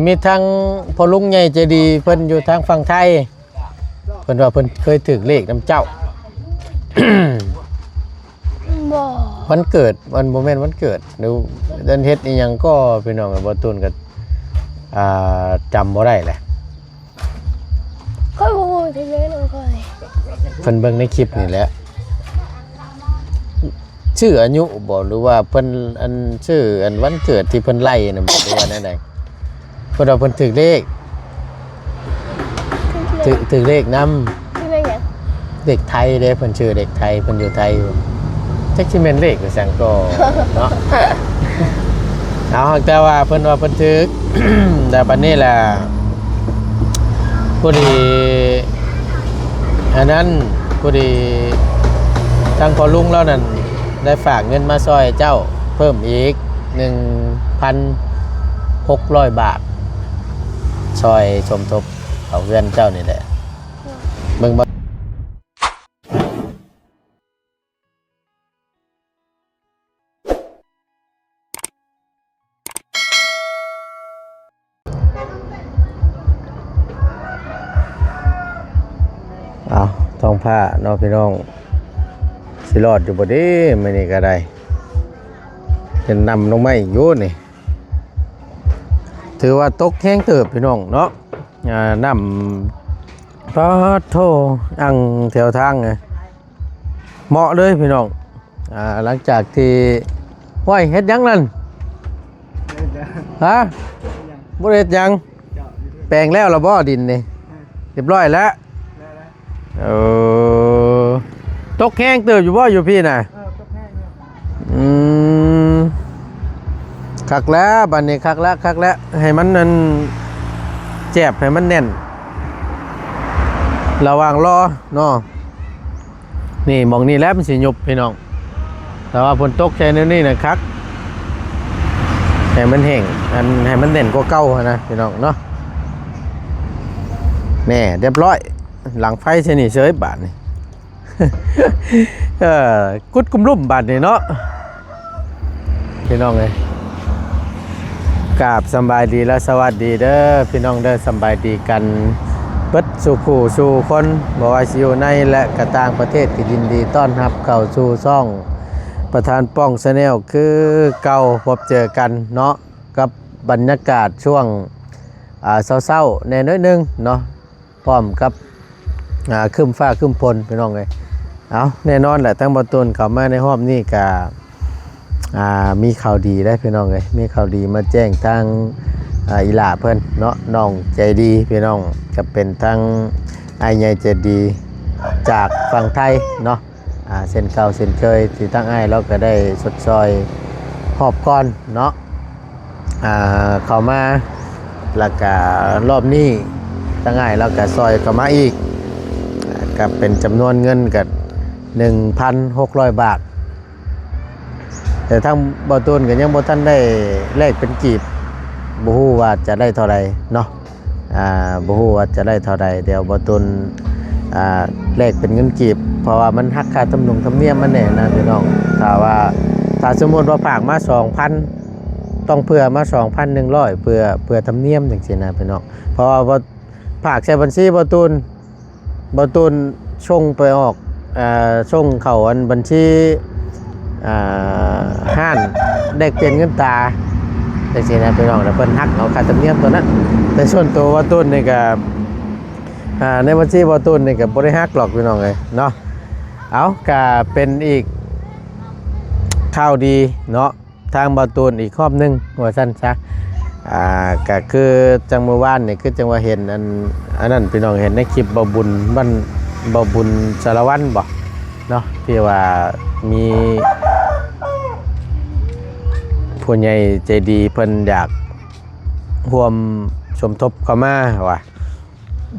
ມີທັງພໍ່ລຸງໃຫຍ່ໃຈດີ ເພິ່ນຢູ່ທາງຝັ່ງໄທ ເພິ່ນວ່າເພິ່ນເຄີຍຖືກເລກນຳເຈົ້າ ບໍ່ ວັນເກີດ ມັນບໍ່ແມ່ນວັນເກີດ ຫຼືເດືອນເຮັດອີ່ຫຍັງກໍ ພີ່ນ້ອງ ບໍ່ຕູນກໍ ອ່າ ຈຳບໍ່ໄດ້ແຫຼະ. ຂ້ອຍບໍ່ຮູ້ ທີ່ແມ່ນຂອງຂ້ອຍ ເພິ່ນເບິ່ງໃນຄລິບນີ້ແຫຼະ ຊື່ອາຍຸບໍ່ ຫຼືວ່າເພິ່ນ ອັນ ຊື່ ອັນ ວັນເກີດທີ່ເພິ່ນໄລ່ນະ ຫຼືວ່າແນວໃດ? ເພິ່ນວ່າເພິ່ນຖືກເລກ ຖືກ ຖືກເລກນຳ ເລກໄທເດ້ ເພິ່ນຊື່ເລກໄທ ເພິ່ນຢູ່ໄທຢູ່ ຈັກຊິແມ່ນເລກອີ່ຫຍັງກໍເນາະ ເອົາ ແຕ່ວ່າເພິ່ນວ່າເພິ່ນຖືກ ແຕ່ບັດນີ້ລະ ພໍດີ ອັນນັ້ນ ພໍດີ ທາງພໍ່ລຸງລາວນັ້ນ ໄດ້ຝາກເງິນມາຊ່ອຍເຈົ້າເພີ່ມອີກ ໜຶ່ງພັນຫົກຮ້ອຍບາດ ຊ່ອຍສົມທົບເຂົ້າເຮືອນເຈົ້ານີ້ແຫຼະ ເບິ່ງບໍ່? ເອົາ ທ້ອງຟ້າເນາະພີ່ນ້ອງ ຊິລອດຢູ່ບໍ່ເດ້ ມື້ນີ້ກໍໄດ້ ເປັນນ້ຳລົງມາອີກຢູ່ນີ້ ຖືວ່າຕົກແຮງເຕີບພີ່ນ້ອງເນາະ ອ່າ ນ້ຳ ປາດໂທ້ ອັ່ງແຖວທາງ ເໝາະເລີຍພີ່ນ້ອງ ອ່າ ຫຼັງຈາກທີ່ ໂອ້ຍ ເຮັດຫຍັງນັ້ນ? ຮະ? ບໍ່ໄດ້ເຮັດຫຍັງ ແປງແລ້ວລະບໍ່ດິນນີ້? ຮະ? ຮຽບຮ້ອຍແລ້ວ? ແລ້ວ ແລ້ວ. ເອີ ຕົກແຮງເຕີບຢູ່ບໍ່ຢູ່ພີ້ນະ? ເອີ ຕົກແຮງຢູ່. ອືມ ຄັກແລ້ວ ບາດນີ້ຄັກແລ້ວ ຄັກແລ້ວ ໃຫ້ມັນ ອັນ ແຈບໃຫ້ມັນແໜ້ນ ລະຫວ່າງລໍເນາະ. ນີ້ ໝ່ອງນີ້ແຫຼະມັນຊິຍຸບພີ່ນ້ອງ ແຕ່ວ່າຝົນຕົກໃສ່ແນວນີ້ນະຄັກ ໃຫ້ມັນແຫ້ງ ອັນ ໃຫ້ມັນແໜ້ນກວ່າເກົ່າຫັ້ນນະພີ່ນ້ອງເນາະ. ແນ່ ຮຽບຮ້ອຍ ຫຼັງໄຟໃສ່ນີ້ເສີຍບາດນີ້ ເອີ ກຸດກຸມລຸ່ມບາດນີ້ເນາະ. ພີ່ນ້ອງເອີຍ ກາບສຳບາຍດີ ແລະ ສະຫວັດດີເດີພີ່ນ້ອງເດີ ສຳບາຍດີກັນເບິດສູ່ຄູ່ສູ່ຄົນ ບໍ່ວ່າຊິຢູ່ໃນ ແລະ ກະຕ່າງປະເທດ ກໍຍິນດີຕ້ອນຮັບເຂົ້າສູ່ຊ່ອງປະທານປ່ອງ Channel ຄືເກົ່າ. ພົບເຈີກັນເນາະ ກັບບັນຍາກາດຊ່ວງ ອ່າ ເຊົ້າໆແດ່ໜ້ອຍໜຶ່ງເນາະ ພ້ອມກັບ ອ່າ ຄຶ້ມຟ້າຄຶ້ມຝົນພີ່ນ້ອງເອີຍ. ເອົາ ແນ່ນອນແຫຼະ ທາງບ່າວຕູນເຂົ້າມາໃນຮອບນີ້ກະ ອ່າ ມີຂ່າວດີເດ້ພີ່ນ້ອງເອີຍ ມີຂ່າວດີມາແຈ້ງທາງ ອ່າ ອີ່ຫຼ້າເພິ່ນເນາະ ນ້ອງໃຈດີພີ່ນ້ອງ ກະເປັນທາງອ້າຍໃຫຍ່ໃຈດີຈາກຝັ່ງໄທເນາະ. ອ່າ ເຊັ່ນເກົ່າເຊັ່ນເຄີຍ ທີ່ທາງອ້າຍລາວກໍໄດ້ຊົດຊ່ອຍຮອບກ່ອນເນາະ ອ່າ ເຂົ້າມາ ແລ້ວກະຮອບນີ້ທາງອ້າຍລາວກໍຊ່ອຍເຂົ້າມາອີກ ກໍເປັນຈຳນວນເງິນກໍໜຶ່ງພັນຫົກຮ້ອຍບາດ ແຕ່ທາງບ່າວຕູນກໍຍັງບໍ່ທັນໄດ້ແລກເປັນກີບ ບໍ່ຮູ້ວ່າຈະໄດ້ເທົ່າໃດເນາະ. ອ່າ ບໍ່ຮູ້ວ່າຈະໄດ້ເທົ່າໃດ ດຽວບ່າວຕູນ ອ່າ ແລກເປັນເງິນກີບ ເພາະວ່າມັນຫັກຄ່າທຳນົງທຳນຽມມັນແດ່ນະພີ່ນ້ອງ. ຖ້າວ່າ ຖ້າສົມມຸດວ່າຝາກມາສອງພັນ ຕ້ອງເຜື່ອມາສອງພັນໜຶ່ງຮ້ອຍ ເພື່ອ ເພື່ອທຳນຽມຈັ່ງຊີ້ນະພີ່ນ້ອງ. ເພາະວ່າ ຝາກໃສ່ບັນຊີບ່າວຕູນ ບ່າວຕູນສົ່ງໄປອອກ ເອີ ສົ່ງເຂົ້າອັນບັນຊີ ອ່າ ຮ້ານແລກປ່ຽນເງິນຕາ ຈັ່ງຊີ້ນະພີ່ນ້ອງ ແລ້ວເພິ່ນຫັກເອົາຄ່າທຳນຽມຕົວນັ້ນ. ແຕ່ສ່ວນຕົວບ່າວຕູນນີ້ກະ ອ່າ ໃນບັນຊີບ່າວຕູນນີ້ກະບໍ່ໄດ້ຫັກຫຼອກພີ່ນ້ອງເອີຍເນາະ. ເອົາ ກະເປັນອີກຂ່າວດີເນາະ ທາງບ່າວຕູນອີກຮອບໜຶ່ງວ່າຊັ້ນຊະ. ອ່າ ກະຄືຈັ່ງມື້ວານນີ້ ຄືຈັ່ງວ່າເຫັນອັນ ອັນນັ້ນພີ່ນ້ອງ ເຫັນໃນຄລິບບ່າວບຸນ ບ້ານບ່າວບຸນສາລະວັນບໍເນາະ ທີ່ວ່າມີຜູ້ໃຫຍ່ໃຈດີເພິ່ນຢາກຮ່ວມສົມທົບເຂົ້າມາວ່າ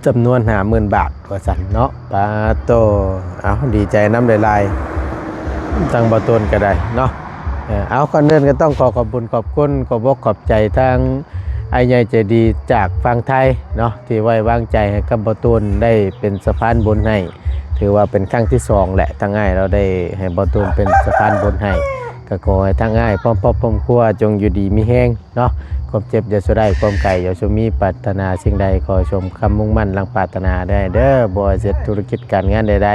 ຈຳນວນຫ້າໝື່ນບາດວ່າຊັ້ນເນາະ. ປາໂຕ ເອົາ ດີໃຈນຳຫຼາຍໆ ທາງບ່າວຕູນກໍໄດ້ເນາະ. ເອີ ເອົາ ກ່ອນອື່ນກໍຕ້ອງຂໍຂອບບຸນຂອບຄຸນ ຂອບອົກຂອບໃຈທາງອ້າຍໃຫຍ່ໃຈດີຈາກຝັ່ງໄທເນາະ ທີ່ໄວ້ວາງໃຈໃຫ້ກັບບ່າວຕູນໄດ້ເປັນສະພານບຸນໃຫ້ ຖືວ່າເປັນຄັ້ງທີສອງແຫຼະ ທາງອ້າຍລາວໄດ້ໃຫ້ບ່າວຕູນເປັນສະພານບຸນໃຫ້. ກໍຂໍໃຫ້ທັງອ້າຍພ້ອມຄອບພ້ອມຄົວຈົ່ງຢູ່ດີມີແຮງເນາະ, ຄວາມເຈັບຢ່າສູ່ໄດ້ ຄວາມໄຂ້ຢ່າສູ່ມີ, ປາດຖະໜາສິ່ງໃດຂໍສົມຄຳມຸ່ງໝັ້ນດັ່ງປາດຖະໜາໄດ້ເດີ້. ບໍ່ວ່າເຮັດທຸລະກິດການງານໃດ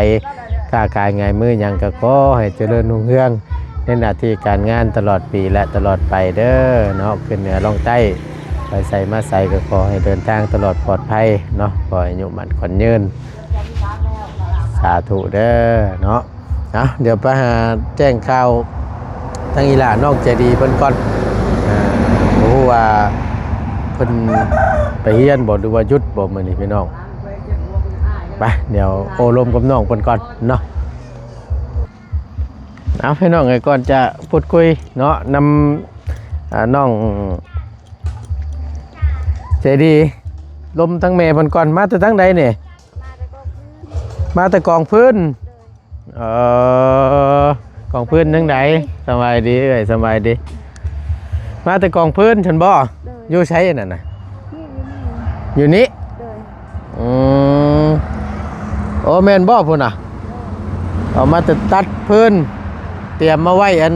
ໆ ຄ້າຂາຍງາຍມືຫຍັງກໍຂໍໃຫ້ຈະເລີນຮຸ່ງເຮືອງໃນໜ້າທີ່ການງານຕະຫຼອດປີ ແລະ ຕະຫຼອດໄປເດີ້ເນາະ, ຂຶ້ນເໜືອລ່ອງໃຕ້ ໄປໃສມາໃສກໍຂໍໃຫ້ເດີນທາງຕະຫຼອດປອດໄພເນາະ, ຂໍໃຫ້ອາຍຸໝັ້ນຂວັນຍືນ. ສາທຸເດີ້ເນາະ. ເອົາ ດຽວໄປຫາແຈ້ງຂ່າວທາງອີ່ຫຼ້ານ້ອງໃຈດີເພິ່ນກ່ອນ. ເອີ ບໍ່ຮູ້ວ່າເພິ່ນໄປຮຽນບໍ່ ຫຼືວ່າຢຸດບໍ່ມື້ນີ້ພີ່ນ້ອງ. ໄປ ດຽວໂອ້ລົມກັບນ້ອງເພິ່ນກ່ອນເນາະ. ເອົາ ພີ່ນ້ອງເອີຍ ກ່ອນຈະພູດຄຸຍເນາະ ນຳ ອ່າ ນ້ອງໃຈດີ ລົມທາງແມ່ເພິ່ນກ່ອນ. ມາແຕ່ທາງໃດນີ້? ມາແຕ່ກອງຟືນ. ເອີ ກອງຟືນທາງໃດ? ສະບາຍດີເອື້ອຍ ສະບາຍດີ. ມາແຕ່ກອງຟືນຊັ້ນບໍ່? ໂດຍ. ຢູ່ໃສອັນນັ້ນນະ? ຢູ່ນີ້. ຢູ່ນີ້? ໂດຍ. ອືມ ໂອ້ ແມ່ນບໍ່ພຸ້ນນະ? ເອົາມາແຕ່ຕັດຟືນ ຕຽມມາໄວ້ອັນ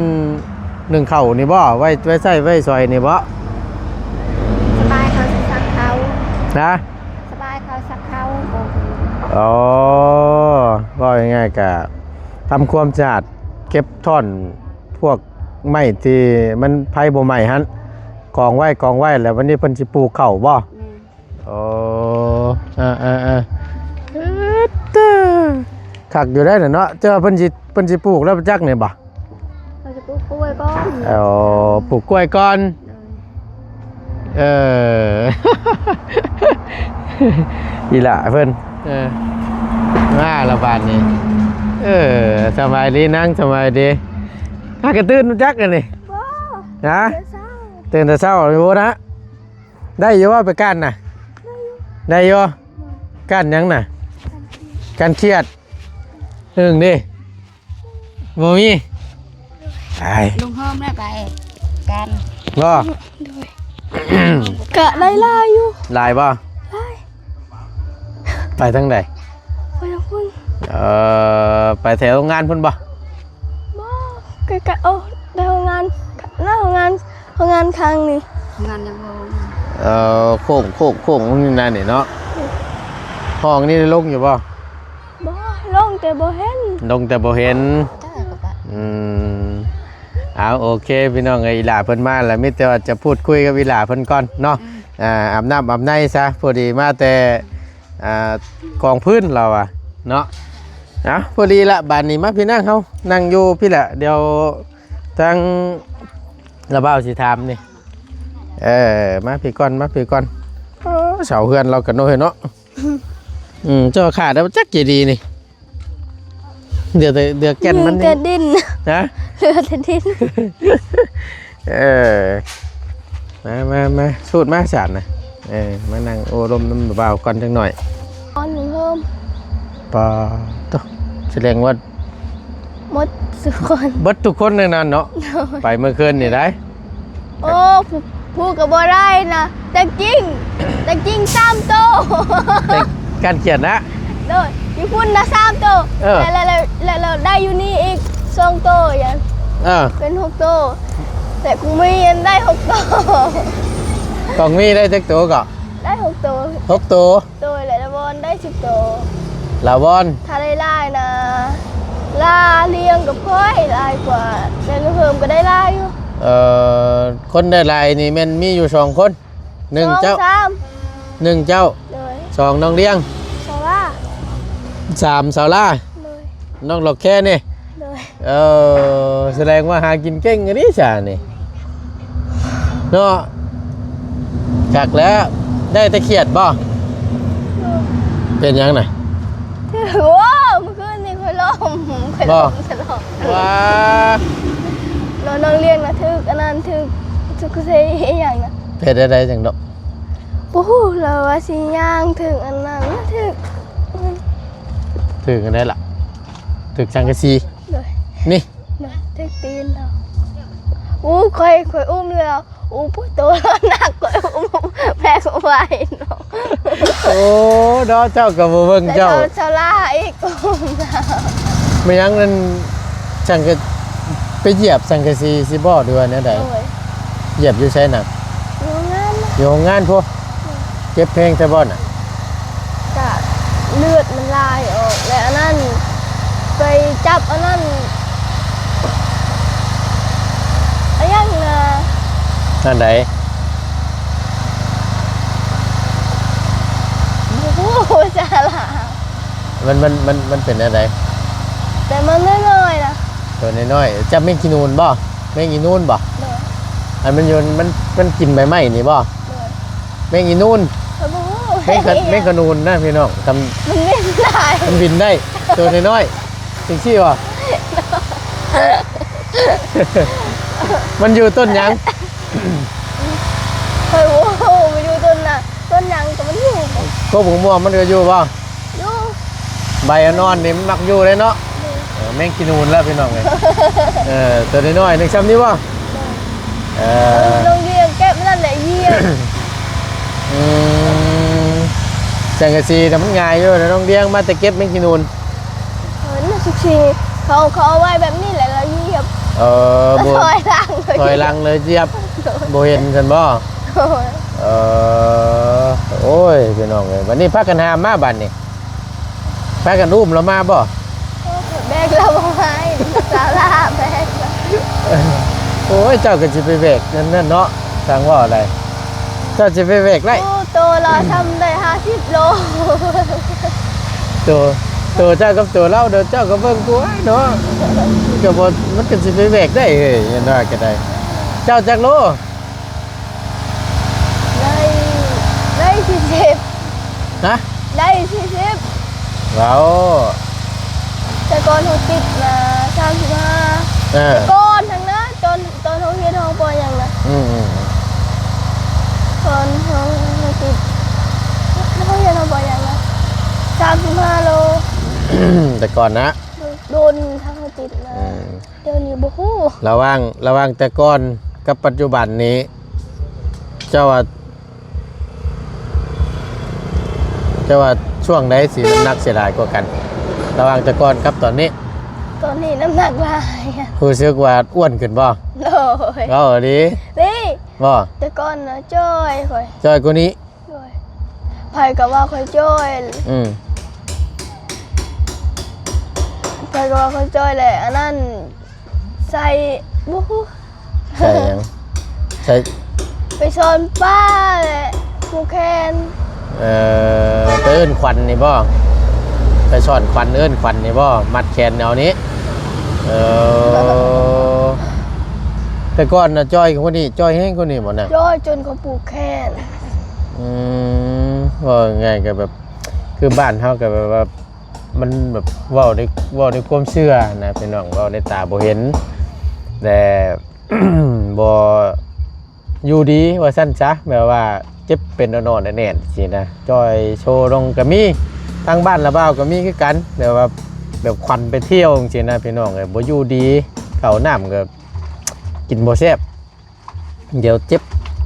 ໜຶ້ງເຂົ້ານີ້ບໍ່? ໄວ້ ໄວ້ໃຊ້ໄວ້ສອຍນີ້ບໍ່? ສະບາຍເຂົາຊິຊັກເຂົ້າ. ນະ? ສະບາຍເຂົາຊັກເຂົ້າ. ອໍ ເວົ້າງ່າຍໆ ກະທຳຄວາມສະອາດ ເກັບທ້ອນພວກໄມ້ທີ່ມັນໄຟບໍ່ໄໝ້ຫັ້ນ ກອງໄວ້ ກອງໄວ້ ແລ້ວວັນນີ້ເພິ່ນຊິປູກເຂົ້າບໍ່? ແມ່ນ. ອໍ ເອີໆ ຄັກຢູ່ໄດ໋ນະເນາະ. ເຈົ້າວ່າເພິ່ນຊິ ເພິ່ນຊິປູກແລ້ວຈັກນີ້ບໍ່? ເຂົາຈະປູກກ້ວຍກ່ອນ. ອໍ ປູກກ້ວຍກ່ອນ. ໂດຍ. ເອີ ອີ່ຫຼ້າເພິ່ນ ເອີ ມາລະບາດນີ້. ເອີ ສະບາຍດີນາງ ສະບາຍດີ. ຫາກະຕື່ນຈັກອັນນີ້? ບໍ່. ຮະ? ຕື່ນແຕ່ເຊົ້າ. ຕື່ນແຕ່ເຊົ້າຢູ່ນະ. ໄດ້ຢູ່ບໍ່ໄປກ້ານນະ? ໄດ້ຢູ່. ໄດ້ຢູ່. ກ້ານຫຍັງນະ? ກ້ານຂຽດ. ເອີ ເດ້ ບໍ່ມີ. ອ້າຍ ລຸງໂຮມແລ້ວໄປກັນບໍ່? ໂດຍ. ກະໄດ້ຫຼາຍຢູ່. ຫຼາຍບໍ່? ຫຼາຍ. ໄປທາງໃດ? ໄປທາງພຸ້ນ. ເອີ ໄປແຖວໂຮງງານພຸ້ນບໍ່? ບໍ່ ໃກ້ໆ ໂອ້ ໄປໂຮງງານ ໜ້າໂຮງງານ ໂຮງງານຄັງນີ້. ໂຮງງານຍັງບໍ່? ເອີ ໂຄ້ງໆໆ ນີ້ນະນີ້ເນາະ. ອືມ. ຫ້ອງນີ້ລົງຢູ່ບໍ່? ບໍ່ ລົງແຕ່ບໍ່ເຫັນ. ລົງແຕ່ບໍ່ເຫັນ. ອືມ. ເອົາ ໂອເຄ ພີ່ນ້ອງເອີຍ ອີ່ຫຼ້າເພິ່ນມາແລ້ວ ມີແຕ່ວ່າຈະພູດຄຸຍກັບອີ່ຫຼ້າເພິ່ນກ່ອນເນາະ. ອືມ. ອາ ອາບນ້ຳອາບໃນຊະ ພໍດີມາແຕ່ ອ່າ ກອງຟືນລາວວ່າເນາະ. ເອົາ ພໍດີລະ ບາດນີ້ມາພີ່ນາງເຮົາ ນັ່ງຢູ່ພີ້ລະ ດຽວທາງລະບ່າວຊິຖາມນີ້. ເອີ ມາພີ້ກ່ອນ ມາພີ້ກ່ອນ. ເອີ ເສົາເຮືອນລາວກະນ້ອຍເນາະ. ອືມ ເຈົ້າຂາດແລ້ວຈັກເຈດີນີ້. ເຫຼືອແຕ່ ເຫຼືອແກ່ນມັນ ເຫຼືອແຕ່ດິນ. ຮະ? ເຫຼືອແຕ່ດິນ. ເອີ ມາ ມາ ມາ ສູດມາສານນະ. ເອີ ມານັ່ງໂອ້ລົມນຳບ່າວກ່ອນຈັກໜ້ອຍ. ກ່ອນເພີ່ມ ປາໂຕ ສະແດງວ່າ ໝົດທຸກຄົນ ເບິດທຸກຄົນໃນນັ້ນເນາະ. ໂດຍ. ໄປເມື່ອຄືນນີ້ໄດ໋. ໂອ້ ຜູ້ ຜູ້ກໍບໍ່ໄດ້ນະ ແຕ່ກິ່ງ ແຕ່ກິ່ງສາມໂຕ. ແຕ່ກ້ານຂຽດນະ? ໂດຍ. ຢູ່ພຸ້ນນະສາມໂຕ. ເອີ. ແລ້ວ ແລ້ວ ແລ້ວ ແລ້ວໄດ້ຢູ່ນີ້ອີກສອງໂຕຫຍັງ. ເອີ. ເປັນຫົກໂຕ. ແຕ່ກອງມີໄດ້ຫົກໂຕ. ກອງມີໄດ້ຈັກໂຕເກາະ? ໄດ້ຫົກໂຕ. ຫົກໂຕ. ໂດຍ ແລະ ລາວອນໄດ້ສິບໂຕ. ລາວອນ ຖ້າໄດ້ຫຼາຍນະ ລາລ້ຽງກັບຂ້ອຍຫຼາຍກວ່າ ແຕ່ເພີ່ມກໍໄດ້ຫຼາຍຢູ່. ເອີ ຄົນໄດ້ຫຼາຍນີ້ແມ່ນມີຢູ່ສອງຄົນ. ໜຶ່ງເຈົ້າ ສອງ ສາມ ໜຶ່ງເຈົ້າ. ໂດຍ. ສອງນ້ອງລ້ຽງ. ສອງລາ. ສາມສາວລາ. ໂດຍ. ນ້ອງລັອກແຄນີ້. ໂດຍ. ເອີ ສະແດງວ່າຫາກິນເກັ່ງອີ່ຫຼີຊະນີ້ເນາະ. ຈັກແລ້ວ ໄດ້ແຕ່ຂຽດບໍ່? ໂດຍ. ເປັນຫຍັງນະ? ໂອ້ ມື້ຄືນນີ້ຂ້ອຍລົ້ມ ຂ້ອຍລົ້ມສະຫຼອງ. ວ້າ ນ້ອງລ້ຽງນະ ຖືກອັນນັ້ນ ຖືກສຸກເຊອີ່ຫຍັງນະ. ເຮັດແນວໃດຈັ່ງດອກ? ບໍ່ຮູ້ ລາວວ່າຊິຍ່າງ ຖືກອັນນັ້ນ ຖືກ ຖືກອັນໃດລະ? ຖືກສັງກະສີ. ໂດຍ. ນີ້ ໂດຍ ຖືກຕີນລາວ. ໂອ້ ຂ້ອຍ ຂ້ອຍອຸ້ມແລ້ວ ໂອ້ ປວດໂຕ ໜັກ ຂ້ອຍອຸ້ມແບກບໍ່ໄຫວເນາະ. ໂອ້ ເນາະ ເຈົ້າກໍບໍ່ເບິ່ງເຈົ້າ ເຈົ້າ ເຈົ້າລາອີກ. ແມ່ນຫຍັງນັ້ນ ສັງກະ ໄປຢຽບສັງກະສີຊິບໍ່ ຫຼືວ່າແນວໃດ? ໂດຍ. ຢຽບຢູ່ໃສນະ? ຢູ່ໂຮງງານນະ. ຢູ່ໂຮງງານພຸ້ນ. ໂດຍ. ເຈັບແຮງແທ້ບໍ່ນະ? ກະເລືອດມັນໄຫຼອອກ ແລະ ອັນນັ້ນ ໄປຈັບອັນນັ້ນ ອາຫຍັງນະ? ອັນໃດ? ບໍ່ຮູ້ສາລະ. ມັນ ມັນ ມັນ ມັນເປັນແນວໃດ? ແຕ່ມັນນ້ອຍໆນະ. ໂຕນ້ອຍໆ. ຈັບແມງຂີ້ນູນບໍ່? ແມງອີນູນບໍ່? ໂດຍ. ອັນມັນຢູ່ ມັນ ມັນກິນໃບໄມ້ນີ້ບໍ່? ໂດຍ. ແມງອີນູນ. ຂ້ອຍບໍ່ຮູ້. ແມງຂະ ແມງຂະນູນນະພີ່ນ້ອງ. ຄຳ ມັນເໝັນຫຼາຍ. ມັນບິນໄດ້. ໂຕນ້ອຍໆ ຈັ່ງຊີ້ບໍ່? ມັນຢູ່ຕົ້ນຫຍັງ? ຂ້ອຍບໍ່ຮູ້ ມັນຢູ່ຕົ້ນນະ ຕົ້ນຫຍັງກໍມັນຢູ່. ກົກຫາກມ່ວງມັນກໍຢູ່ບໍ່? ຢູ່. ໃບອ່ອນໆນີ້ມັນມັກຢູ່ເດ້ເນາະ. ໂດຍ. ເອີ ແມງຂີ້ນູນແລ້ວພີ່ນ້ອງເອີຍ. ເອີ ໂຕນ້ອຍໆ ໜຶ່ງຊ່ຳນີ້ບໍ່? ໂດຍ. ເອີ ນ້ອງດຽງເກັບນັ້ນແຫຼະ ຢຽບ. ອືມ ສັງກະສີນະມັນງ່າຍຢູ່ ນ້ອງດຽງມາແຕ່ເກັບແມງຂີ້ນູນ. ເອີ ນັ້ນຊິ ເຂົາ ເຂົາເອົາໄວ້ແບບນີ້ແຫຼະ ແລ້ວຢຽບ. ເອີ ແລ້ວ ບໍ່ ຖອຍຫຼັງເລີຍ ຖອຍຫຼັງເລີຍຢຽບ. ໂດຍ. ບໍ່ເຫັນຊັ້ນບໍ່? ໂດຍ. ເອີ ໂອ້ຍ ພີ່ນ້ອງເອີຍ ບັດນີ້ພາກັນຫາມມາບັດນີ້ ພາກັນອຸ້ມລາວມາບໍ່? ໂອ້ ແບກລາວບໍ່ໄດ້ ສາລາແບກ. ໂອ້ຍ ເຈົ້າກໍຊິໄປແບກນັ້ນເນາະ ຊ່າງເວົ້າໄດ໋ ເຈົ້າຊິໄປແບກໄດ້. ໂອ້ ໂຕລາວຊ່ຳໄດ້ຫ້າສິບໂລ. ໂຕ ໂຕເຈົ້າກັບໂຕລາວ ໂຕເຈົ້າກໍເບິ່ງກວ່າເນາະ ກໍບໍ່ ມັນກໍຊິໄປແບກໄດ້ເຮີ້ຍ ເຫັນວ່າກໍໄດ້. ເຈົ້າຈັກໂລ? ໄດ້ ໄດ້ສີ່ສິບ. ຮະ? ໄດ້ສີ່ສິບ. ວ້າວ ແຕ່ກ່ອນເຮົາຕິດນະ ສາມສິບຫ້າ. ເອີ ແຕ່ກ່ອນຫັ້ນນະ ຕອນ ຕອນເຮົາຮຽນຫ້ອງ ປ ຫຍັງນະ. ອືມໆໆ. ຕອນເຮົາ ເຮົາຕິດ ເຮົາຮຽນຫ້ອງ ປ ຫຍັງນະ ສາມສິບຫ້າໂລ. ແຕ່ກ່ອນນະ ໂດນ ທາງເຮົາຕິດນະ. ອືມ. ດຽວນີ້ບໍ່ຮູ້. ລະຫວ່າງ ລະຫວ່າງແຕ່ກ່ອນກັບປັດຈຸບັນນີ້ ເຈົ້າວ່າ ເຈົ້າວ່າຊ່ວງໃດຊິນ້ຳໜັກເສຍຫຼາຍກວ່າກັນ ລະຫວ່າງແຕ່ກ່ອນກັບຕອນນີ້? ຕອນນີ້ນ້ຳໜັກຫຼາຍ. ຮູ້ສຶກວ່າອ້ວນຂຶ້ນບໍ່? ໂດຍ. ເວົ້າອີ່ຫຼີ? ນີ້ ບໍ່ ແຕ່ກ່ອນນະຈ່ອຍຂ້ອຍ ຈ່ອຍກວ່ານີ້. ໂດຍ. ໃຜກໍວ່າຂ້ອຍຈ່ອຍ. ອືມ. ໃຜກໍວ່າຂ້ອຍຈ່ອຍແຫຼະ ອັນນັ້ນ ໃສ່ ບໍ່ຮູ້ ໃສ່ຫຍັງ? ໃສ່ ໄປສອນປາແຫຼະ ຜູກແຂນ. ເອີ ໄປເອີ້ນຂວັນນີ້ບໍ່? ໄປສອນຂວັນ ເອີ້ນຂວັນນີ້ບໍ່? ມັດແຂນເອົານີ້. ເອີ ແຕ່ກ່ອນນະຈ່ອຍກວ່ານີ້ ຈ່ອຍແຮງກວ່ານີ້ບໍ່ນະ? ຈ່ອຍຈົນເຂົາຜູກແຂນ. ອືມ ເວົ້າງ່າຍໆ ກໍແບບ ຄືບ້ານເຮົາກໍແບບວ່າ ມັນແບບເວົ້າໃນ ເວົ້າໃນຄວາມເຊື່ອນະພີ່ນ້ອງ ເວົ້າໃນຕາບໍ່ເຫັນ ແຕ່ບໍ່ຢູ່ດີວ່າຊັ້ນຊະ ແບບວ່າເຈັບເປັນອ່ອນໆແໜ້ນໆຊີ້ນະ ຈ່ອຍໂຊລົງກໍມີ ທາງບ້ານລະບ່າວກໍມີຄືກັນ ແບບວ່າ ແບບຂວັນໄປທ່ຽວຈັ່ງຊີ້ນະພີ່ນ້ອງເອີຍ ບໍ່ຢູ່ດີ ເຂົ້ານ້ຳກໍກິນບໍ່ແຊບ ດຽວເຈັບ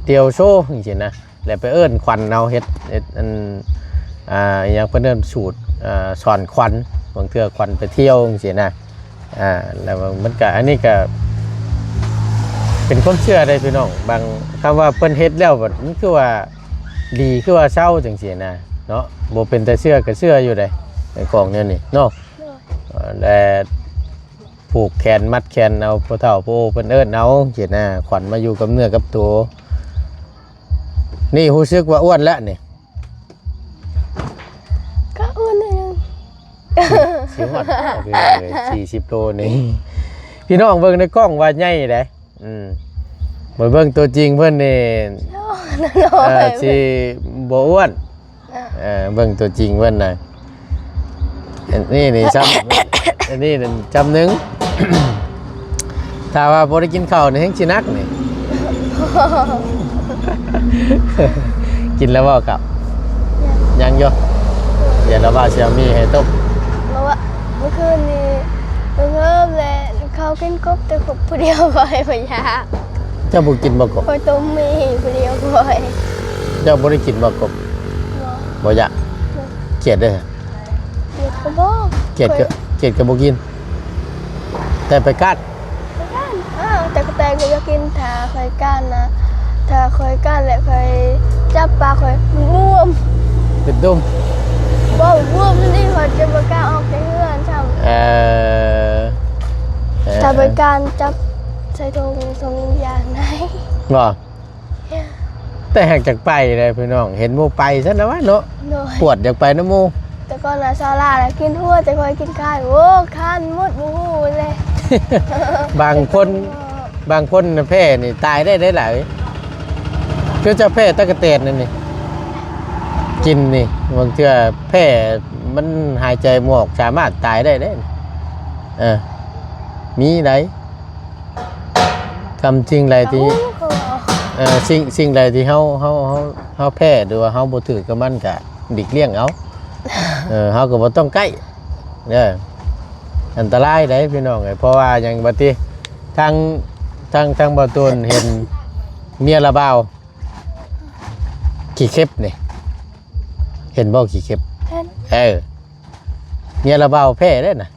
ດຽວໂຊຈັ່ງຊີ້ນະ ແລ້ວໄປເອີ້ນຂວັນເອົາ ເຮັດ ເຮັດອັນ ອ່າ ອີຫຍັງເພິ່ນເອີ້ນສູດ ອ່າ ສອນຂວັນ ບາງເທື່ອຂວັນໄປທ່ຽວຈັ່ງຊີ້ນະ ອ່າ ແລ້ວມັນກະ ອັນນີ້ກະເປັນຄວາມເຊື່ອເດ້ພີ່ນ້ອງ ບາງ ຄຳວ່າເພິ່ນເຮັດແລ້ວບັດມັນຄືວ່າດີ ຄືວ່າເຊົາຈັ່ງຊີ້ນະເນາະ ບໍ່ເປັນຕາເຊື່ອກະເຊື່ອຢູ່ເດ້ ຂອງແນວນີ້ເນາະ ແລະ ຜູກແຂນມັດແຂນເອົາ ຜູ້ເຖົ້າຜູ້ໂອເພິ່ນເອີ້ນເອົາຊີ້ນະ ຂວັນມາຢູ່ກັບເນື້ອກັບໂຕ. ນີ້ຮູ້ສຶກວ່າອ້ວນແລ້ວນີ້? ກະອ້ວນໜ້ອຍໜຶ່ງ. ຊິ ຊິຮອດບໍ່ພີ່ນ້ອງເອີຍ ສີ່ສິບໂລນີ້ ພີ່ນ້ອງເບິ່ງໃນກ້ອງວ່າໃຫຍ່ເດ້. ອືມ ໄປເບິ່ງຕົວຈິງເພິ່ນນີ້ ເອີ ຊິບໍ່ອ້ວນ. ເອີ ເບິ່ງຕົວຈິງເພິ່ນນະ ອັນນີ້ນີ້ຊ້ຳ ອັນນີ້ນັ້ນຊ້ຳໜຶ່ງ ຖ້າວ່າບໍ່ໄດ້ກິນເຂົ້ານີ້ແຮ່ງຊິໜັກນີ້ ກິນແລ້ວບໍ່ເຂົ້າ? ຍັງ ຍັງຢູ່ ດຽວລາວວ່າຊິເອົາໝີ່ໃຫ້ຕົ້ມ ເມື່ອວານ ເມື່ອຄືນນີ້ ເພິ່ນເພີ່ມແຫຼະ ເຂົ້າກິນກົບ ແຕ່ກົບຜູ້ດຽວຂ້ອຍບໍ່ຢາກ. ເຈົ້າບໍ່ກິນບໍ່ກົບ? ຂ້ອຍຕົ້ມໝີ່ຜູ້ດຽວຂ້ອຍ. ເຈົ້າບໍ່ໄດ້ກິນບໍ່ກົບ? ບໍ່ ບໍ່ຢາກ. ບໍ່ ກຽດເດ້. ກຽດກໍບໍ່ ກຽດກໍ ຂ້ອຍ ກຽດກໍບໍ່ກິນ ແຕ່ໄປກັດ ໄປກັດ ຕະກະແຕນກໍຢາກກິນ ຖ້າຂ້ອຍກ້ານນະ ຖ້າຂ້ອຍກ້ານແລ້ວຂ້ອຍຈັບປາຂ້ອຍບວມ ເປັນຕຸ່ມ ບໍ່ບວມນີ້ ຂ້ອຍຈະບໍ່ກ້າອອກຈາກເຮືອນຊ້ຳ. ເອີ ເອີ ຖ້າໄປກ້ານຈັບໃສ່ຖົງ ຖົງຢາງໃດ ບໍ່? ແຕ່ຫາກຢາກໄປເດ້ພີ່ນ້ອງ ເຫັນໝູ່ໄປຊັ້ນລະວະເນາະ ໂດຍ ປວດຢາກໄປນຳໝູ່. ແຕ່ກ່ອນນະ ຊາລາລະກິນຫົວ ແຕ່ຂ້ອຍກິນຄານ ໂອ້ ຄານໝົດ ບໍ່ຮູ້ເລີຍ. ບາງຄົນ ບາງຄົນນະແພ້ນີ້ຕາຍໄດ້ຫຼາຍ ຄືເຈົ້າແພ້ຕະກະແຕນນັ້ນນີ້ ກິນນີ້ ບາງເທື່ອແພ້ມັນຫາຍໃຈບໍ່ອອກ ສາມາດຕາຍໄດ້ເດ້. ເອີ ມີໄດ໋ ຄຳສິ່ງໃດທີ່ ເອີ ສິ່ງ ສິ່ງໃດທີ່ເຮົາ ເຮົາ ເຮົາ ເຮົາແພ້ ຫຼືວ່າເຮົາບໍ່ຖືກກັບມັນ ກະຫຼີກລ່ຽງເອົາ. ເອີ ເຮົາກໍບໍ່ຕ້ອງໃກ້ເດີ ອັນຕະລາຍໄດ໋ພີ່ນ້ອງເອີຍ. ເພາະວ່າຫຍັງບັດນີ້ ທາງ ທາງ ທາງບ່າວຕູນເຫັນເມຍລາວບ່າວຂີ້ເຂັບນີ້ ເຫັນບໍ່ຂີ້ເຂັບ? ເຫັນ. ເອີ ເມຍລາວບ່າວແພ້ເດ້ນະ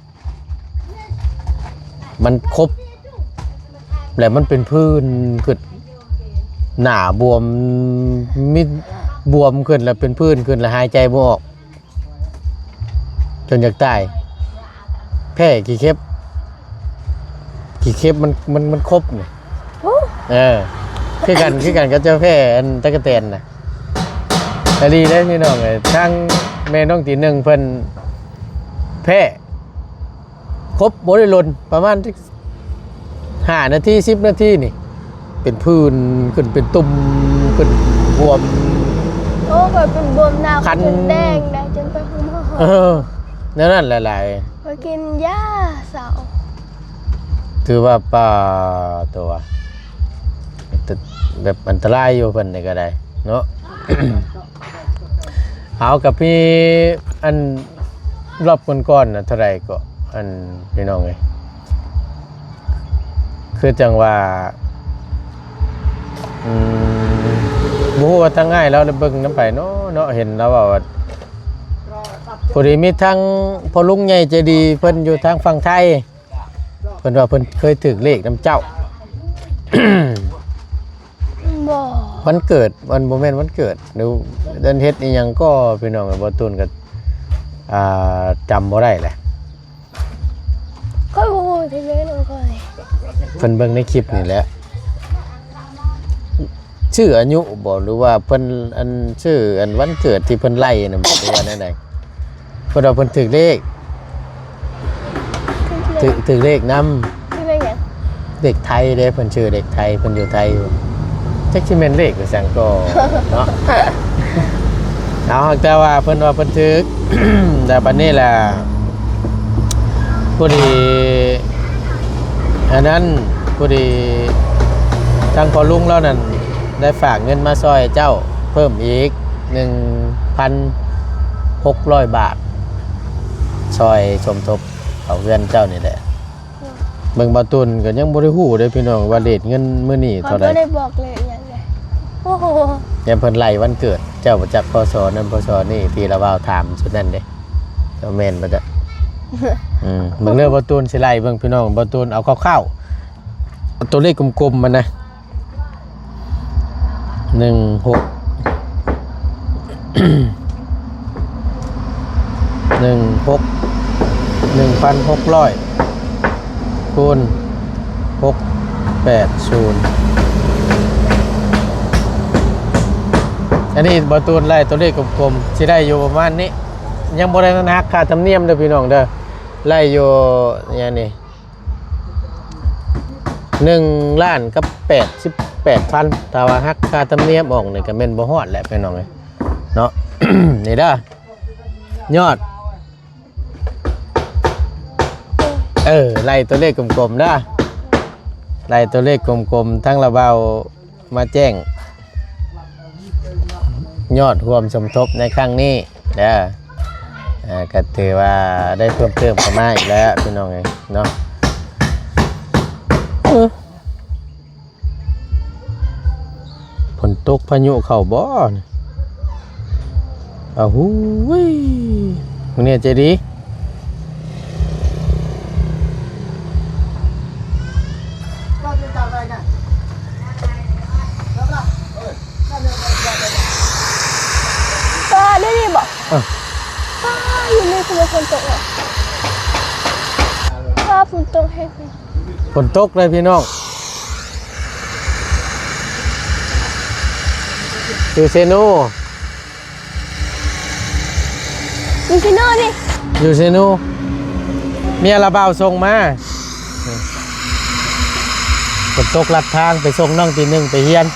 ມັນຄົບ ແລ້ວມັນເປັນຜື່ນຂຶ້ນ ໜ້າບວມ ມີບວມຂຶ້ນ ແລ້ວເປັນຜື່ນຂຶ້ນ ແລ້ວຫາຍໃຈບໍ່ອອກ ຈົນຢາກຕາຍ ແພ້ຂີ້ເຂັບ ຂີ້ເຂັບມັນ ມັນ ມັນຄົບນີ້. ໂອ້ ເອີ ຄືກັນ ຄືກັນກັບເຈົ້າແພ້ອັນຕະກະແຕນນະ ອີ່ຫຼີເດ້ພີ່ນ້ອງເອີຍ. ທາງແມ່ນ້ອງຕີໜຶ່ງເພິ່ນແພ້ ຄົບບໍ່ໄດ້ດົນ ປະມານຈັກຫ້ານາທີ ສິບນາທີນີ້ ເປັນຜື່ນຂຶ້ນ ເປັນຕຸ່ມຂຶ້ນ ບວມ. ໂອ້ ຂ້ອຍເປັນບວມໜ້າ ຄັນ ຈົນແດງໄດ໋ ຈົນໄປໂຮງໝໍ. ເອີ ແນວນັ້ນຫຼາຍໆ ຂ້ອຍກິນຢາເຊົາ. ຖືວ່າ ປາໂຕ ແບບອັນຕະລາຍຢູ່ເພິ່ນນີ້ກໍໄດ້ເນາະ. ເອົາ ກໍມີອັນ ລອບກ່ອນໆນະ ເທົ່າໃດກໍ ອັນ ພີ່ນ້ອງເອີຍ ຄືຈັ່ງວ່າ ອືມ ບໍ່ຮູ້ວ່າທາງອ້າຍລາວໄດ້ເບິ່ງນຳໃຜເນາະ ເນາະ ເຫັນລາວເວົ້າວ່າ ພໍດີມີທາງພໍ່ລຸງໃຫຍ່ໃຈດີ ເພິ່ນຢູ່ທາງຝັ່ງໄທ ເພິ່ນວ່າເພິ່ນເຄີຍຖືກເລກນຳເຈົ້າ ບໍ່ ວັນເກີດ ວັນ ບໍ່ແມ່ນວັນເກີດ ຫຼືເດືອນເຮັດອີ່ຫຍັງກໍ ພີ່ນ້ອງເອີຍ ບໍ່ຕູນກໍ ອ່າ ຈຳບໍ່ໄດ້ແຫຼະ. ຂ້ອຍບໍ່ຮູ້ທີ່ແມ່ນຂອງຂ້ອຍ ເພິ່ນເບິ່ງໃນຄລິບນີ້ແຫຼະ. ຊື່ອາຍຸບໍ່ ຫຼືວ່າເພິ່ນ ອັນ ຊື່ ອັນ ວັນເກີດທີ່ເພິ່ນໄລ່ນະ ຫຼືວ່າແນວໃດ? ເພິ່ນວ່າເພິ່ນຖືກເລກ ຖືກເລກ ຖືກ ຖືກເລກນຳ ຖືກເລກຫຍັງ? ເລກໄທເດ້ ເພິ່ນຊື່ເລກໄທ ເພິ່ນຢູ່ໄທຢູ່ ຈັກຊິແມ່ນເລກອີ່ຫຍັງກໍເນາະ. ເອົາ ແຕ່ວ່າເພິ່ນວ່າເພິ່ນຖືກ ແລ້ວບັດນີ້ລະ ພໍດີ ອັນນັ້ນ ພໍດີ ທາງພໍ່ລຸງລາວນັ້ນ ໄດ້ຝາກເງິນມາຊ່ອຍເຈົ້າເພີ່ມອີກ ໜຶ່ງພັນຫົກຮ້ອຍບາດ ຊ່ອຍສົມທົບເຂົ້າເຮືອນເຈົ້ານີ້ແຫຼະ. ເບິ່ງ ບ່າວຕູນກໍຍັງບໍ່ໄດ້ຮູ້ເດ້ພີ່ນ້ອງ ວ່າເລດເງິນມື້ນີ້ເທົ່າໃດ. ບໍ່ໄດ້ບອກເລກຫຍັງເລີຍ. ໂອ້ໂຫ ຍາມເພິ່ນໄລ່ວັນເກີດ ເຈົ້າບໍ່ຈັກ ພ.ສ. ນັ້ນ ພ.ສ. ນີ້ ທີ່ລາວເວົ້າຖາມຊຸດນັ້ນເດ້ ເຈົ້າແມ່ນບໍ່ຈັກ. ອືມ ເບິ່ງເດີ ບ່າວຕູນຊິໄລ່ເບິ່ງພີ່ນ້ອງ ບ່າວຕູນເອົາຄ່າວໆ ເອົາຕົວເລກກົມໆມັນນະ ໜຶ່ງຫົກ ໜຶ່ງຫົກ ໜຶ່ງພັນຫົກຮ້ອຍ ຄູນ ຫົກແປດສູນ. ອັນນີ້ບ່າວຕູນໄລ່ຕົວເລກກົມໆ ຊິໄດ້ຢູ່ປະມານນີ້ ຍັງບໍ່ໄດ້ຫັກຄ່າທຳນຽມເດີພີ່ນ້ອງເດີ ໄລ່ຢູ່ຫຍັງນີ້ ໜຶ່ງລ້ານກັບແປດສິບແປດພັນ ຖ້າວ່າຫັກຄ່າທຳນຽມອອກນີ້ກໍແມ່ນບໍ່ຮອດແຫຼະພີ່ນ້ອງເອີຍເນາະ. ນີ້ເດີ ຍອດ ເອີ ໄລ່ຕົວເລກກົມໆເດີ ໄລ່ຕົວເລກກົມໆ ທັງລະເວົ້າ ມາແຈ້ງຍອດຮ່ວມສົມທົບໃນຄັ້ງນີ້ເດີ. ເອີ ກໍຖືວ່າໄດ້ເພີ່ມເຕີມເຂົ້າມາອີກແລ້ວພີ່ນ້ອງເອີຍເນາະ. ເອີ ຝົນຕົກພາຍຸເຂົ້າບໍ່ນີ້? ອ້າວ ຫູຍ ມື້ນີ້ໃຈດີ. ອ້າວ ຟ້າຢູ່ນີ້ຄືວ່າຝົນຕົກເນາະ ຟ້າຝົນຕົກແຮງ ຝົນຕົກເລີຍພີ່ນ້ອງ ຢູ່ເຊໂນ ຢູ່ເຊໂນນີ້ ຢູ່ເຊໂນ ເມຍລາວບ່າວສົ່ງມາ ຝົນຕົກລັດທາງ ໄປສົ່ງນ້ອງຕີໜຶ່ງໄປຮຽນ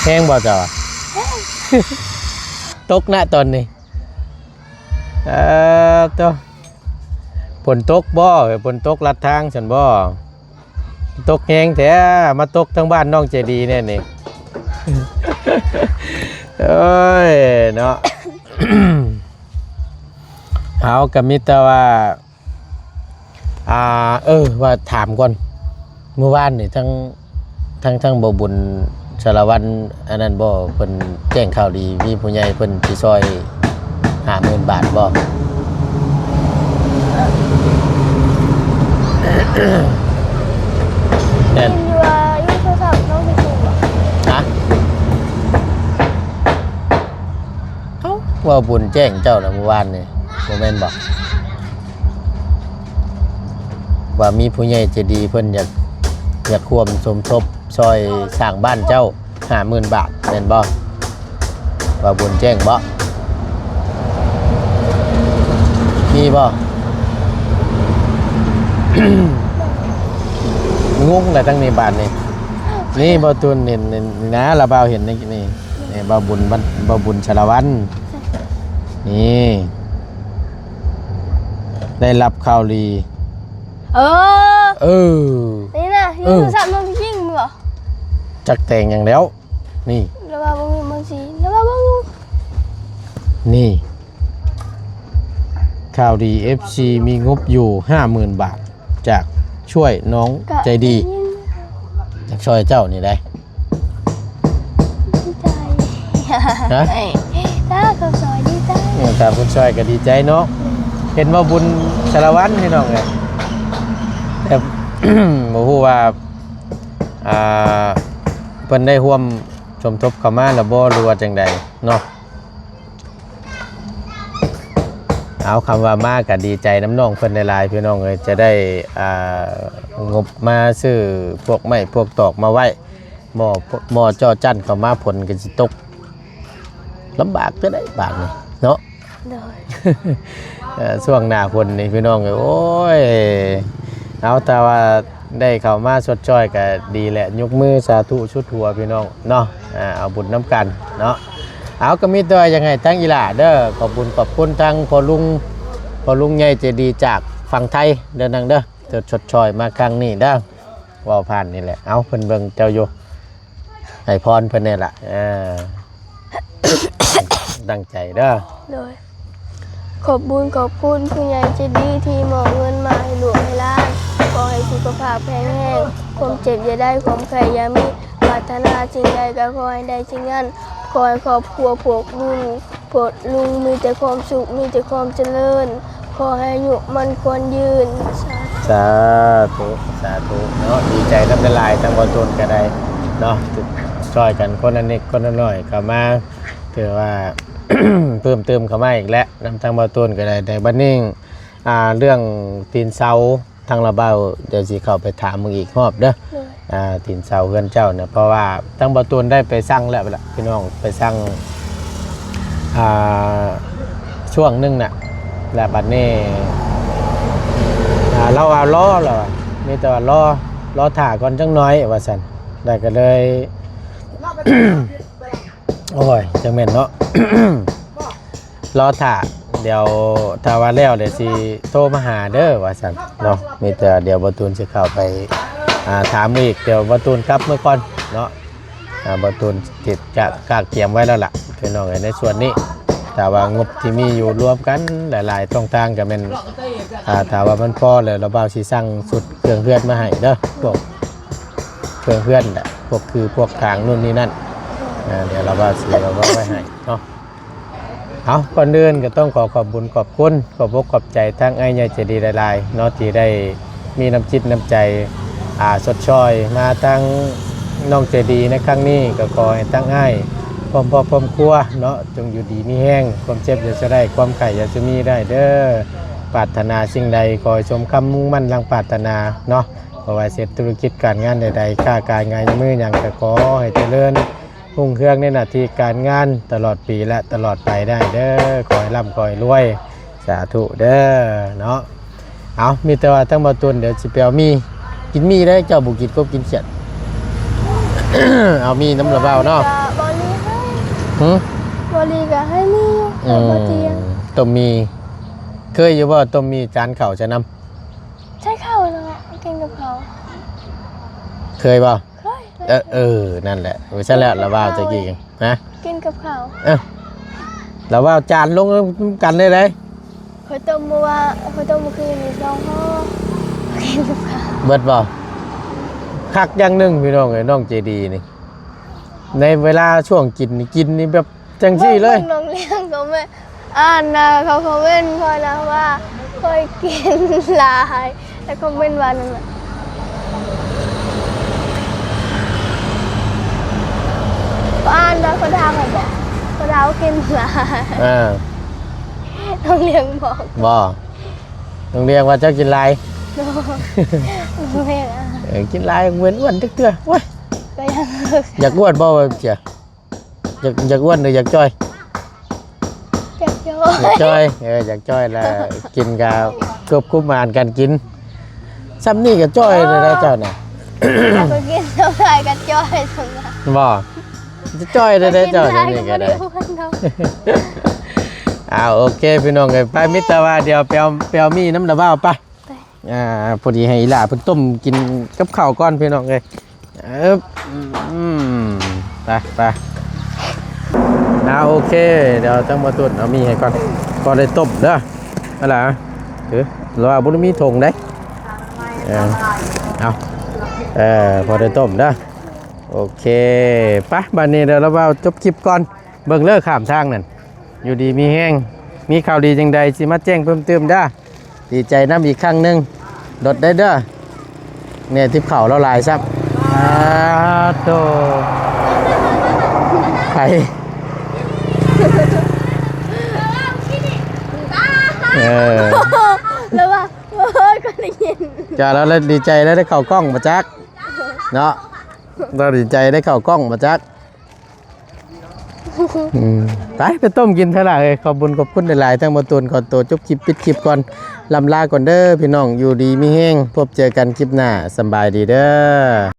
ແຮງບໍ່ເຈົ້າ? ຕົກນະຕອນນີ້ ເອີ ໂຕ ຝົນຕົກບໍ່? ຝົນຕົກລັດທາງຊັ້ນບໍ່? ຕົກແຮງແທ້ ມາຕົກທາງບ້ານນ້ອງໃຈດີແນ່ນີ້ ໂອ້ຍເນາະ ເຮົາກໍມີແຕ່ວ່າ ອ່າ ເອີ ວ່າຖາມກ່ອນ ມື້ວານນີ້ທັງ ທັງ ທັງບໍ່ບຸນສາລະວັນ ອັນນັ້ນບໍ່ ເພິ່ນແຈ້ງຂ່າວດີ ມີຜູ້ໃຫຍ່ເພິ່ນຊິຊ່ອຍຫ້າໝື່ນບາດບໍ່? ແມ່ນ ໄດ້ຍິນຢູ່ວ່າຢູ່ໂທລະສັບນ້ອງໄປເຫັນບໍ່? ຮະ? ເອົ້າ ເວົ້າບຸນແຈ້ງເຈົ້ານະມື້ວານນີ້ ບໍ່ແມ່ນບໍ່? ວ່າມີຜູ້ໃຫຍ່ໃຈດີເພິ່ນຢາກ ຢາກຮ່ວມສົມທົບຊ່ອຍສ້າງບ້ານເຈົ້າຫ້າໝື່ນບາດ ແມ່ນບໍ່? ວ່າບຸນແຈ້ງບໍ່? ມີບໍ່? ງົງແລ້ວທັງນີ້ບາດນີ້ ນີ້ບ່າວຕູນເຫັນນີ້ນະ ລາວບ່າວເຫັນນີ້ ນີ້ບ່າວບຸນ ບ່າວບຸນສາລະວັນ ນີ້ ໄດ້ຮັບຂ່າວດີ ເອີ ເອີ ນີ້ນະ ຢູ່ ເອີ ໂທລະສັບນ້ອງຍິງບໍ່? ຈັກແຕ່ງຫຍັງແລ້ວ ນີ້ ລາວວ່າບໍ່ມີບັນຊີ ລາວວ່າບໍ່ມີ ນີ້ ຂ່າວດີ ເອັຟຊີ ມີງົບຢູ່ຫ້າໝື່ນບາດ ຈາກຊ່ວຍນ້ອງໃຈດີ ຈາກຊ່ອຍເຈົ້ານີ້ໄດ໋. ດີໃຈ ຮະ? ຖ້າເຂົາຊ່ອຍດີໃຈ ເອີ ຖ້າເພິ່ນຊ່ອຍກໍດີໃຈເນາະ ເຫັນວ່າບຸນສາລະວັນພີ່ນ້ອງເອີຍ ແຕ່ບໍ່ຮູ້ວ່າ ອ່າ ເພິ່ນໄດ້ຮ່ວມສົມທົບເຂົ້າມາແລ້ວບໍ່ ຫຼືວ່າຈັ່ງໃດເນາະ. ເອົາ ຄຳວ່າມາກໍດີໃຈນຳນ້ອງເພິ່ນຫຼາຍໆ ພີ່ນ້ອງເອີຍ ຈະໄດ້ ອ່າ ງົບມາຊື້ພວກໄມ້ພວກຕອກມາໄວ້ ໝໍ້ ໝໍ້ຈໍ້ຈັ້ນເຂົ້າມາ ຝົນກໍຊິຕົກ ລຳບາກເທື່ອໃດບາດນີ້ເນາະ ໂດຍ ເອີ ຊ່ວງໜ້າຝົນນີ້ ພີ່ນ້ອງເອີຍ ໂອ້ຍ ເອົາ ຖ້າວ່າ ໄດ້ເຂົ້າມາຊົດຊ່ອຍກໍດີແຫຼະ ຍົກມືສາທຸສຸດຫົວພີ່ນ້ອງເນາະ ອ່າ ເອົາບຸນນຳກັນເນາະ ເອົາ ກໍມີແຕ່ວ່າຢາກໃຫ້ທາງອີ່ຫຼ້າເດີ ຂອບບຸນຂອບຄຸນທາງພໍ່ລຸງ ພໍ່ລຸງໃຫຍ່ໃຈດີຈາກຝັ່ງໄທເດີນາງເດີ ທີ່ຊົດຊ່ອຍມາຄັ້ງນີ້ເດີ ເວົ້າຜ່ານນີ້ແຫຼະ ເອົາ ເພິ່ນເບິ່ງເຈົ້າຢູ່ ໃຫ້ພອນເພິ່ນແດ່ລະ ເອີ ຕັ້ງໃຈເດີ ໂດຍ ຂອບບຸນຂອບຄຸນຜູ້ໃຫຍ່ໃຈດີທີ່ມອບເງິນມາໃຫ້ລູກໃຫ້ຫຼານ ຂໍໃຫ້ສຸຂະພາບແຂງແຮງ ຄວາມເຈັບຢ່າໄດ້ ຄວາມໄຂ້ຢ່າມີ ປາດຖະໜາສິ່ງໃດກໍຂໍໃຫ້ໄດ້ສິ່ງນັ້ນ ຂໍໃຫ້ຄອບຄົວພວກລຸງ ພວກລຸງມີແຕ່ຄວາມສຸກ ມີແຕ່ຄວາມຈະເລີນ ຂໍໃຫ້ອາຍຸໝັ້ນຂວັນຍືນ ສາທຸ ສາທຸເນາະ ດີໃຈນຳຫຼາຍໆ ທາງບ່າວຕູນກໍໄດ້ເນາະ ຊ່ອຍກັນຄົນລະນິດຄົນລະໜ້ອຍເຂົ້າມາ ຖືວ່າເພີ່ມເຕີມເຂົ້າມາອີກແລ້ວ ນຳທາງບ່າວຕູນກໍໄດ້ ແຕ່ບັດນີ້ ອ່າ ເລື່ອງຕີນເສົາ ທາງລາວບ່າວ ດຽວຊິເຂົ້າໄປຖາມເບິ່ງອີກຮອບເດີ ໂດຍ ອ່າ ຕີນເສົາເຮືອນເຈົ້ານະ ເພາະວ່າທາງບ່າວຕູນໄດ້ໄປສັ່ງແລ້ວລະ ພີ່ນ້ອງ ໄປສັ່ງ ອ່າ ຊ່ວງໜຶ່ງນະ ແລ້ວບັດນີ້ ອ່າ ລາວວ່າລໍ ລາວວ່າ ມີແຕ່ວ່າລໍ ລໍຖ້າກ່ອນຈັກໜ້ອຍວ່າຊັ້ນ ແລ້ວກໍເລີຍ ໂອ້ຍ ຈັ່ງແມ່ນເນາະ ລໍຖ້າ ດຽວຖ້າວ່າແລ້ວ ດຽວຊິໂທມາຫາເດີວ່າຊັ້ນເນາະ ມີແຕ່ດຽວບ່າວຕູນຊິເຂົ້າໄປ ອ່າ ຖາມອີກ ດຽວບ່າວຕູນກັບເມືອກ່ອນເນາະ ອ່າ ບ່າວຕູນຕິດກະກະກຽມໄວ້ແລ້ວລະ ພີ່ນ້ອງເອີຍ ໃນສ່ວນນີ້ ຖ້າວ່າງົບທີ່ມີຢູ່ລວມກັນຫຼາຍໆ ຊ່ອງທາງກໍແມ່ນ ອ່າ ຖ້າວ່າມັນພໍແລ້ວ ລາວບ່າວຊິສັ່ງຊຸດເຄື່ອງເຮືອນມາໃຫ້ເດີ ພວກເຄື່ອງເຮືອນນະ ພວກຄືພວກກາງ ໂນ່ນນີ້ນັ້ນ ອ່າ ດຽວລາວບ່າວຊິເອົາໄວ້ໃຫ້ເນາະ. ເອົາ ກ່ອນອື່ນກໍຕ້ອງຂໍຂອບບຸນຂອບຄຸນ ຂອບອົກຂອບໃຈທາງອ້າຍໃຫຍ່ໃຈດີຫຼາຍໆເນາະ ທີ່ໄດ້ມີນ້ຳຈິດນ້ຳໃຈ ອ່າ ຊົດຊ່ອຍມາທາງນ້ອງໃຈດີໃນຄັ້ງນີ້ ກໍຂໍໃຫ້ທາງອ້າຍ ພ້ອມຄອບພ້ອມຄົວເນາະ ຈົ່ງຢູ່ດີມີແຮງ ຄວາມເຈັບຢ່າສະໄດ້ ຄວາມໄຂ້ຢ່າສະມີໄດ້ເດີ້. ປາດຖະໜາສິ່ງໃດ ຂໍໃຫ້ສົມຄຳມຸ່ງໝັ້ນດັ່ງປາດຖະໜາເນາະ ບໍ່ວ່າເຮັດທຸລະກິດການງານໃດໆ ຄ້າຂາຍງານມືຫຍັງ ກໍຂໍໃຫ້ຈະເລີນຮຸ່ງເຮືອງໃນໜ້າທີ່ການງານ ຕະຫຼອດປີ ແລະ ຕະຫຼອດໄປໄດ້ເດີ້. ຂໍໃຫ້ລ່ຳ ຂໍໃຫ້ລວຍ ສາທຸເດີ້ເນາະ. ເອົາ ມີແຕ່ວ່າທາງບ່າວຕຸນ ດຽວຊິໄປເອົາໝີ່ ກິນໝີ່ໄດ້ ເຈົ້າບໍ່ກິນກົບກິນຂຽດ ເອົາໝີ່ນຳລາວເວົ້າເນາະ. ບໍ່ລີໃຫ້ ຫື ບໍ່ລີກໍໃຫ້ມີຢູ່ ແຕ່ບໍ່ຕຽງ ຕົ້ມໝີ່ ເຄີຍຢູ່ບໍ່ ຕົ້ມໝີ່ ຈານເຂົ້າໃສ່ນຳ ໃສ່ເຂົ້າເນາະ ກິນກັບເຂົ້າ ເຄີຍບໍ່? ເຄີຍ ເອີ ເອີ ນັ້ນແຫຼະ ເອີ ຊັ້ນແຫຼະ ລາວວ່າຕະກີ້ ຮະ ກິນກັບເຂົ້າ ເອີ ລາວວ່າຈານລົງນຳກັນເລີຍໄດ໋. ຂ້ອຍຕົ້ມມື້ວາ ຂ້ອຍຕົ້ມມື້ຄືນນີ້ສອງຫໍ່ ກິນກັບເຂົ້າ ເບິດບໍ່? ຄັກຢ່າງໜຶ່ງພີ່ນ້ອງເອີຍ ນ້ອງເຈດີນີ້ ໃນເວລາຊ່ວງກິນນີ້ ກິນນີ້ແບບ ຈັ່ງຊີ້ເລີຍ ເບິ່ງນ້ອງລ້ຽງຄອມເມັນ ອ່ານນະ ເຂົາຄອມເມັນຂ້ອຍນະວ່າຂ້ອຍກິນຫຼາຍ ແລ້ວຄອມເມັນວ່ານັ້ນນະ ອ່ານນະ ເຂົາດ່າຂ້ອຍບໍ ເຂົາດ່າວ່າກິນຫຼາຍ ເອີ ນ້ອງລ້ຽງບອກ ບໍ່ ນ້ອງລ້ຽງວ່າເຈົ້າກິນຫຼາຍ ນ້ອງລ້ຽງ ເອີ ກິນຫຼາຍເປັນອ້ວນຈັກເທື່ອ ໂອ້ຍ ກໍຍັງ ຢາກອ້ວນບໍ່ວ່າເຈົ້າ? ຢາກ ຢາກອ້ວນຫຼືຢາກຈ່ອຍ? ຢາກຈ່ອຍ ຢາກຈ່ອຍ ເອີ ຢາກຈ່ອຍລະ ກິນກະຄວບຄຸມອາຫານການກິນ ຊ່ຳນີ້ກະຈ່ອຍແລ້ວເຈົ້ານະ ກະກິນເທົ່າໃດກະຈ່ອຍສ່ຳນັ້ນ ບໍ່ ຈະຈ່ອຍແລ້ວເຈົ້າ ຊ່ຳນີ້ກະໄດ້ ອ່າ ໂອເຄພີ່ນ້ອງເອີຍ ໄປ ມີແຕ່ວ່າດຽວໄປເອົາ ໄປເອົາໝີ່ນຳລາວເວົ້າ ໄປ. ອ່າ ພໍດີໃຫ້ອີ່ຫຼ້າເພິ່ນຕົ້ມກິນກັບເຂົ້າກ່ອນພີ່ນ້ອງເອີຍ ອຶບ ອືມ ໄປ ໄປ ອ່າ ໂອເຄ ດຽວທາງບ່າວຕຸນເອົາໝີ່ໃຫ້ກ່ອນ ພໍໄດ້ຕົ້ມເດີ ອັນລະ ເອີ ລາວວ່າບໍ່ໄດ້ມີຖົງເດ້ ເອີ ເອົາ ເອີ ພໍໄດ້ຕົ້ມເດີ ໂອເຄ ໄປ ບາດນີ້ດຽວລາວວ່າຈົບຄລິບກ່ອນ ເບິ່ງເລີ ຂ້າມທາງນັ້ນ ຢູ່ດີມີແຮງ ມີຂ່າວດີຈັ່ງໃດຊິມາແຈ້ງເພີ່ມຕື່ມເດີ ດີໃຈນຳອີກຄັ້ງໜຶ່ງ ລົດໄດ້ເດີ ແນ່ ຕິບເຂົ້າລາວຫຼາຍຊ້ຳ ອາໂຕ ໃຜ ເອີ ລະວ່າ ໂອ້ຍ ກໍໄດ້ຍິນ ຈ້າ ລາວລະດີໃຈລະໄດ້ເຂົ້າກ້ອງບໍ່ຈັກ ເນາະ ລາວດີໃຈໄດ້ເຂົ້າກ້ອງບໍ່ຈັກ ອືມ ໄປ ໄປຕົ້ມກິນເຖາະຫຼ້າເອີຍ ຂອບບຸນຂອບຄຸນຫຼາຍໆ ທັງບ່າວຕຸນ ຂໍໂຕຈົບຄລິບປິດຄລິບກ່ອນ ລ່ຳລາກ່ອນເດີພີ່ນ້ອງ ຢູ່ດີມີແຮງ ພົບເຈີກັນຄລິບໜ້າ ສຳບາຍດີເດີ.